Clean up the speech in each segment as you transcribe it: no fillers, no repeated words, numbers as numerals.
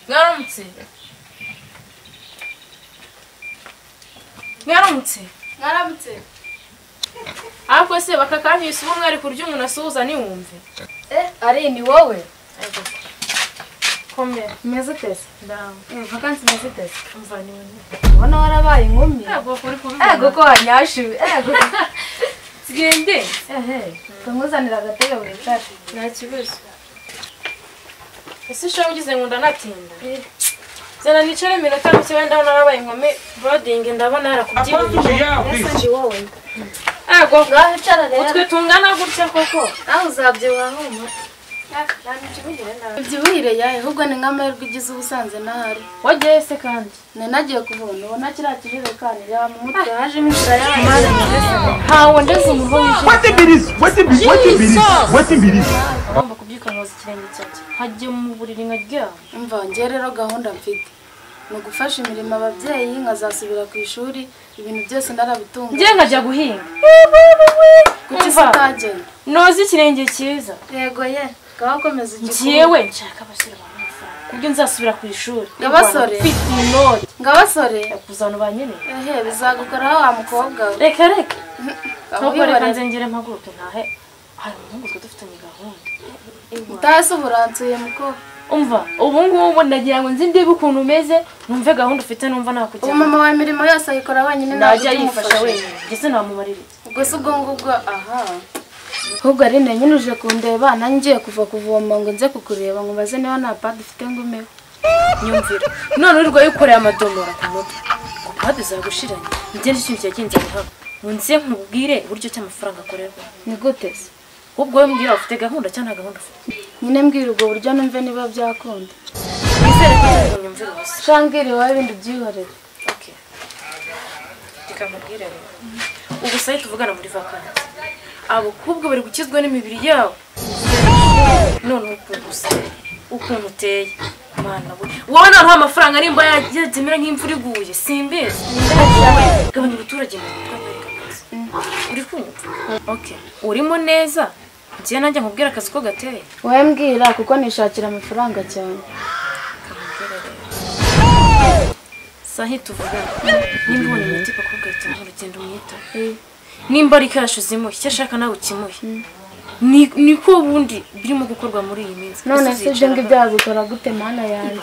Mwaramutse. Mwaramutse. Mwaramutse. Ariko se bakakanyisa ubu mwari kurya umuntu asuhuza niwumve. Ari ni wowe? Komera. Meze ute se? Ndaho. Vakansi meze ute se? Umva ni wowe. Ubona warabaye inkumi? Ego kuri kubibona. Ego ko wanyashiwe. Ego. Tugende. Ehe. Tumuzanira agatebe wicare. Nta kibazo. Ese ushaho ugize ngo ndanatinda. Zana nicare iminota mike wenda ndabona warabaye inkumi boarding ndabona yarakubyibushye. Ese ni wowe? Ego. Ngaho icara rero. Utwe tungana gutya koko. Nawe uzabyibuha humura. Ubyibuhire yahe ahubwo ni nk'amahirwe ugize ubusanze n'ahari. Wagiye se kandi? Nari nagiye kuvoma ubona kiriya kijerekani reba mu mutwe hajemo inzira y'amazi. Ntawe ndeze umuho w'ijisho. Wetin be this? Ugomba kubyuka nkoza ikirenge cyanjye nkajya mu buriri nkaryama. Umva njye rero gahunda mfite ni ugufasha imirimo ababyeyi nkazasubira ku ishuri ibintu byose narabitunga. Njye nkajya guhinga. Kuki se utagenda? Noza ikirenge cyiza. Yego ye. Gakomeza igikuru. Njyewe nshaka abasore b'amafaranga kubyo nzasubira ku ishuri. Ngabasore. Mfite inoti. Ngabasore. Kuzana banyene. Ehe bizagukoraho wa mukobwa we. Reka reka. Ntabwo reka nzengere mpaguruke ntahe. Hari umuhungu twe dufitanye gahunda. Utase uburansuye mukobwa. Umva ubu ngubu ndagira ngo nzi ndebe ukuntu umeze numve gahunda ufite numva nakujya. Ubu mama wa imirimo yose ayikora wenyine najya yifasha wenyine. Ngese namubarira iki? Ubwo se ubwo ngubwo aha. Ahubwo ari nyine uje kundeba nanjye ngiye kuva kuvoma ngo nze kukureba ngo mbaze niba nta pad ufite ngo umeho. Nyumvira none urirwa yikoreye amadomora ku mutwe ngo pad zagushiranye. Njye n'ikintu cyagenze hano ngo nze nkubwire uburyo cy'amafaranga akorerwa. Ni gute se? Ubwo wowe mbwira ufite gahunda cyangwa nta gahunda ufite? Nyine mbwira ubwo buryo numve niba byakunda. Nizere ko utari bunyumvire ubusa. Sha mbwira iwawe ibindi byihorere. Okay. Reka nkubwire rero. Ubu sayi tuvugana muri vakansi. Abakobwa bari gukizwa n'imibiri yabo. None ukuntu usa, ukuntu uteye, mana we. Wowe noneho amafaranga nimba yagemera nk'imvura iguye, simbizi. Gabanya ubuturage mu mutwe mwereka akazi. Uri kunyumva? Okay. Urimo neza? Njye nanjye nkubwira akazi ko gateye. Wowe mbwira kuko nishakira amafaranga cyane. Kamubwira rero. Sahi tuvugana. Nimba ubonye umutipe akubwira ati urugendo umwita. Nimba ari cash uzimuhe, icyo ashaka nawe ukimuhe. Niko ubundi birimo gukorwa muri iyi minsi. None se ibyo ngibyo wabikora gute mana yanjye?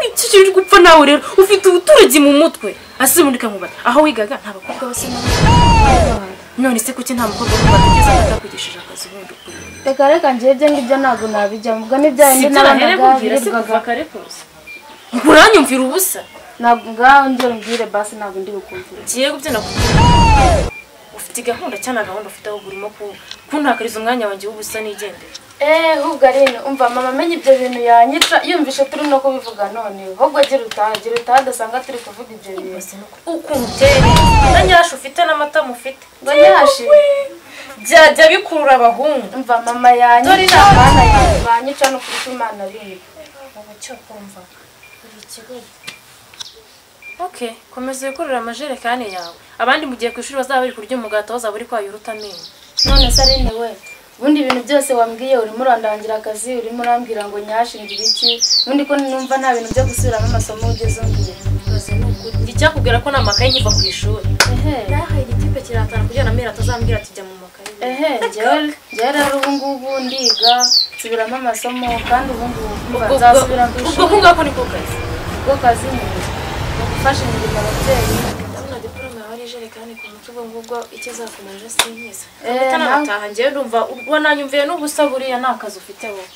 Iki kiri gupfa nawe rero ufite ubuturage mu mutwe. Asimundika nkubata. Aho wigaga nta bakobwa basa nawe. None se kuki nta mukobwa w'ubategeza atakwigishije akazi ubundi ukuri? Reka reka njye ibyo ngibyo ntabwo nabijyamo. Ubwo n'ibya bindi n'abanaga birirwaga kare kose. Uranyumvira ubusa? Ntabwo ngaho ngera umbwire basi ntabwo ndi bukumvire. Ngiye gubyo nakubwira. Ufite gahunda cyane gahunda ufite aho urimo kuntakariza umwanya wanjye w'ubusa nigendera. Ahubwo ari umva mama amenye ibyo bintu yanyica yumvishe turi no kubivuga none. Ahubwo gira utaha adasanga turi kuvuga ibyo bintu. Ukuntu uteye na nyashu ufite n'amata mufite. Ngo nyashi byajya bikurura abahungu. Umva mama yanyica mana yanjye banyica no kuri Imana bindi. Ubu cyo kumva uri ikigo. Okay, komeza wikorera amajerekani yawe. Abandi mugiye ku ishuri bazaba bari kurya umugati bazaba bari kwayura utamenye. None se ari ni we. Ubundi ibintu byose wambwiye urimo urandangira akazi, urimo urambwira ngo nyashinga ibiki, ubundi ko numva nta bintu byo gusubiramo amasomo ugeze umbwira. Njye icyakubwira ko nta makaye nkiva ku ishuri. Ehe. Nahaye igitipe kiratana kugira na mera atazambwira ati jya mu makaye. Ehe, njyewe rero ubu ngubu ndiga nsubiramo amasomo kandi ubu ngubu nzasubira ku ishuri. Ubwo ngako niko kazi. Ubwo kazi ni gufasha imirimo ababyeyi. Ndabona diplome yawe ari ijerekani ku mutwe ubwo ngubwo ikizakumarira sinkiza. Nataha njyewe ndumva ubwo nanyumviye n'ubusa buriya nta kazi ufite wowe.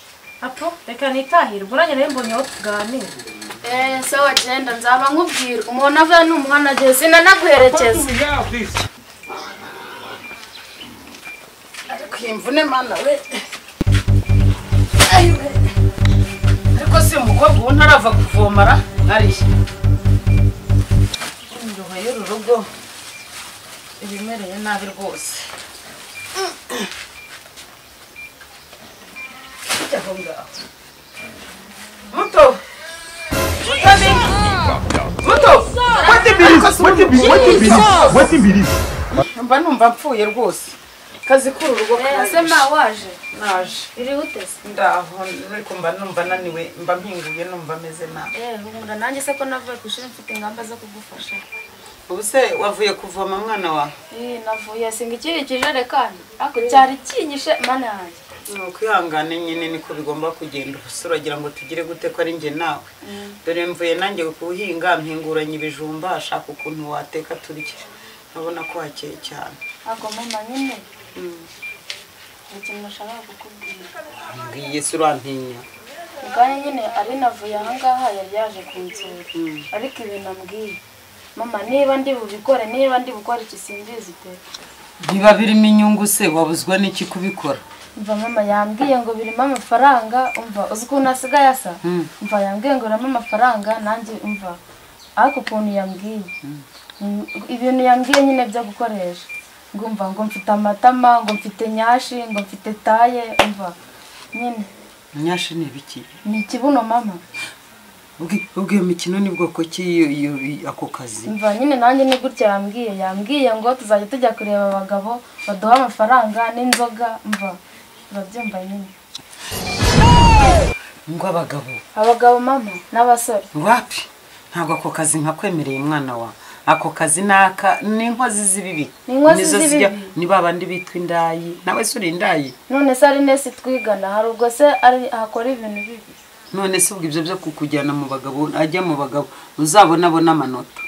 Apo reka nitahire ubwo nanjye nari mbonye aho tuganira. Sawa genda nzaba nkubwira umuntu avuye n'umuhana agiye sinanaguherekeza. Ariko iyi mvune mana we. Ariko Ariko si umukobwa ubu ntarava kuvomara ariye. Indoha y'uru rugo ibimereye nabi rwose. Aho ngaho. Muto. Muto. Wetin be this? Mba numva mpfuye rwose. Kazi kuru rugo kaje. Ese waje? Naje. Iri utese? Ndaho ariko mba numva naniwe, mba mpinguye numva meze nabi. Humura nanjye se ko navuye ku ishuri mfite ingamba zo kugufasha. Ubu se wavuye kuvoma mwana wa? Navuye singa ikiri kijerekani. Ariko cyari kinyishe mana yanjye. Kwihangane nyine niko bigomba kugenda. Uragira ngo tugire gute ko ari njye nawe? Dore mvuye nanjye kuhinga mpinguranye ibijumba, ashaka ukuntu wateka turye. Nabona ko hakeye cyane. Ago mama nyine. Ikintu nashaka kukubwira. Ngiye se urantinya. Muganye nyine ari navuye aha ngaha yari yaje kunsura. Ariko ibintu ambwiye. Mama niba ndi bubikore, niba ndi bukore iki simbizi pe. Niba birimo inyungu se wabuzwa n'iki kubikora? Umva mama yambwiye ngo birimo amafaranga, umva uzi ukuntu asigaye asa? Umva yambwiye ngo birimo amafaranga nanjye umva. Ariko ukuntu yambwiye. Ibintu yambwiye nyine byo gukoresha. Ngumva ngo mfite amatama, ngo mfite nyashi, ngo mfite taye, umva nyine. Nyashi ni biki? Ni ikibuno mama. Ubwo iyo mikino ni bwoko ki iyo ako kazi? Umva nyine nanjye ni gutya yambwiye, yambwiye ngo tuzajya tujya kureba abagabo baduha amafaranga n'inzoga, umva urabyumva nyine. Ngo abagabo? Abagabo mama n'abasore. Wapi? Ntabwo ako kazi nkakwemereye mwana wa. Ako kazi naka n'inkozi z'ibibi. Nizo zijya ni babandi bitwa indayi. Nawe se uri indayi? None se ari nesi twigana hari ubwo se ari akora ibintu bibi. None se ubwo ibyo byo kukujyana mu bagabo ajya mu bagabo uzabona bona amanota.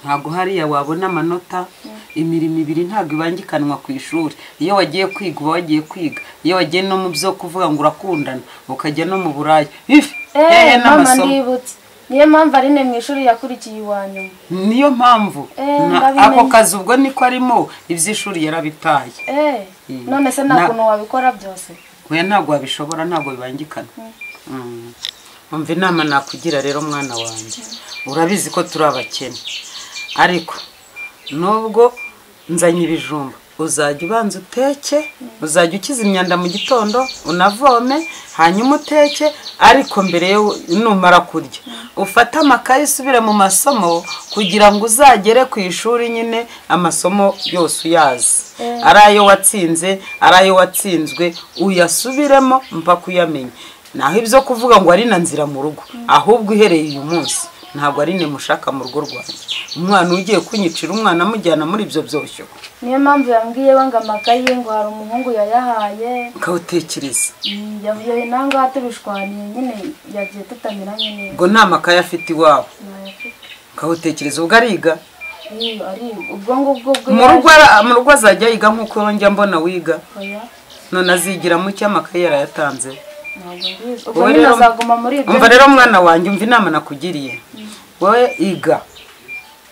Ntabwo hariya wabona amanota. Imirimo ibiri ntabwo ibangikanwa ku ishuri. Iyo wagiye kwiga uba wagiye kwiga. Iyo wagiye no mu byo kuvuga ngo urakundana ukajya no mu buraya. Mama ndibutse. Niyo mpamvu ari ne mu ishuri yakurikiye iwanyuma. Niyo mpamvu ako kazi ubwo niko arimo iby'ishuri yarabitaye. None se nta kuntu wabikora byose? Oya ntabwo wabishobora, ntabwo bibangikana. Umva inama nakugira rero mwana wanjye. Urabizi ko turi abakene. Ariko nubwo nzanye ibijumba uzajya ubanza uteke, uzajya ukiza imyanda mu gitondo unavome hanyuma uteke, ariko mbere yo numara kurya ufate amakayi usubire mu masomo kugira ngo uzagere ku ishuri nyine amasomo yose uyazi. Ari ayo watsinze, ari ayo watsinzwe uyasubiremo mpaka uyamenye. Naho ibyo kuvuga ngo ari na nzira mu rugo, ahubwo uhereye uyu munsi ntabwo ari ne mushaka mu rugo rwanjye. Umwana ugiye kunyicira umwana amujyana muri ibyo byoshyo. Niyo mpamvu yambwiye banga amakayi ngo hari umuhungu yayahaye. Kawutekereza. Yavuye nanga tubishwaniye nyine yagiye tutamiranye neza. Ngo nta makayi afite iwabo. Kawutekereza ubwo ariga? Ari ubwo ngubwo bwo. Mu rugo azajya yiga nkuko njya mbona wiga. None azigira mu cyamakayi yarayatanze. Umva rero mwana wanjye umva inama nakugiriye. Wowe iga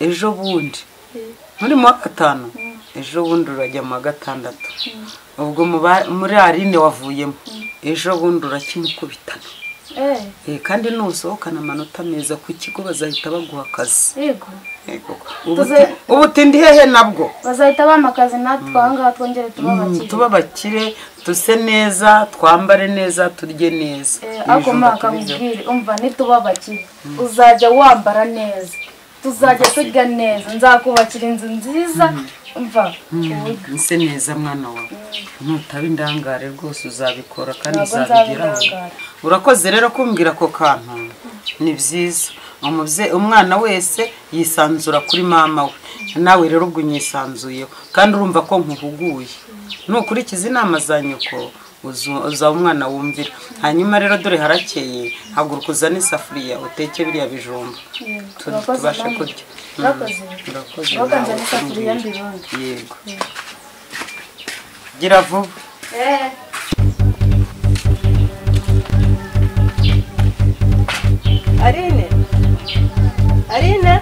ejo bundi muri mu wa 5 ejo bundi urajya mu wa 6 ubwo muri Aline wavuyemo ejo bundi urakimukubitana. Kandi nusohokana amanota meza ku kigo bazahita baguha akazi. Yego. Ubutindi hehe nabwo bazahita bampa akazi natwe aha ngaha twongere tubabakire. Tubabakire tuse neza, twambare neza, turye neza. Ariko maka nkubwire umva nitubabakire uzajya wambara neza, tuzajya turya neza, nzakubakira inzu nziza. Umva nse neza mwana wawe, nutaba indangare rwose uzabikora kandi uzabigeraho. Urakoze rero kumbwira ko kantu ni byiza. Umwana wese yisanzura kuri mama we, nawe rero ubwo unyisanzuyeho kandi urumva ko nkuhuguye. Nukurikiza inama za nyoko uzaba umwana wumvira. Hanyuma rero dore harakeye, haguruka uzane isafuriya uteke biriya bijumba tubashe kurya. Urakoze. Yego. Gira vuba. Aline. Aline.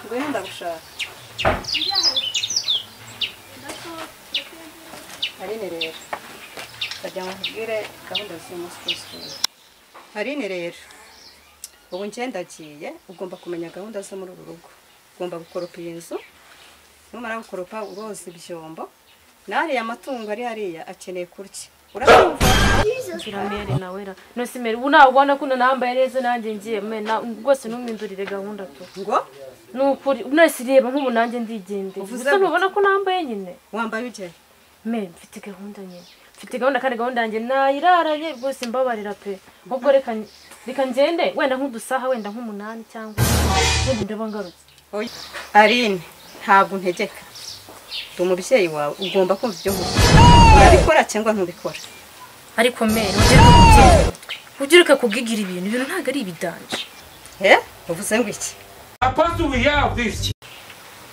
Ngwino ndagushaka. Aline rero. Ndagira ngo nkubwire gahunda z'uyu munsi uko ziteye. Aline rero ubu ngendagiye ugomba kumenya gahunda zo muri uru rugo. Ugomba gukoropa iyi nzu, numara gukoropa uroza ibyombo, n'ariya matungo ari hariya akeneye kurya. Urabyumva? Mere nawera nose mere ubu nabona kuno nambaye neza nanjye ngiye mena rwose ntumindurire gahunda tu ngo nukuri nose reba nk'ubu nanjye ndigendeye gusa ntubona ko nambaye nyine. Wambaye uje? Me mfite gahunda nyine, mfite gahunda kandi gahunda yanjye nayiraranye rwose mbabarira pe. Ahubwo reka ngende wenda nk'udusaha wenda nk'umunani cyangwa wenda ndaba ngarutse. Oya Aline ntabwo ntegeka, ndi umubyeyi wawe ugomba kumva ibyo nkuvuga. Urabikora cyangwa ntubikora? Ariko mere ujye ureka kubwigira ibintu ntabwo ari ibidanje. Uvuze ngo iki?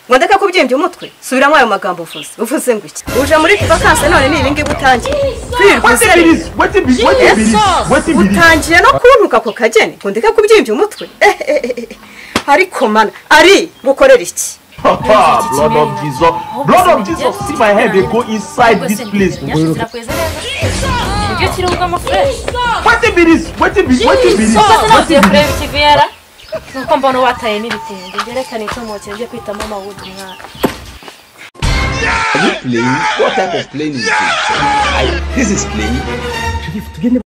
Ngo ndeka kubyimbya umutwe? Subiramo ayo magambo uvuze. Uvuze ngo iki? Uje muri vacances none ni ibingibi utangiye. Utangiye no kuntuka ako kageni ngo ndeka kubyimbya umutwe? Ariko mana ari gukorera iki? Blood of Jesus, blood of Jesus, see my head, they go inside this place. What be this? What be this? What be this? Nuko mbona wataye n'ibitenge byerekana icomokere njye kwita mama wundi mwana. Are you playing? What type of playing is this? This is playing. Tugende.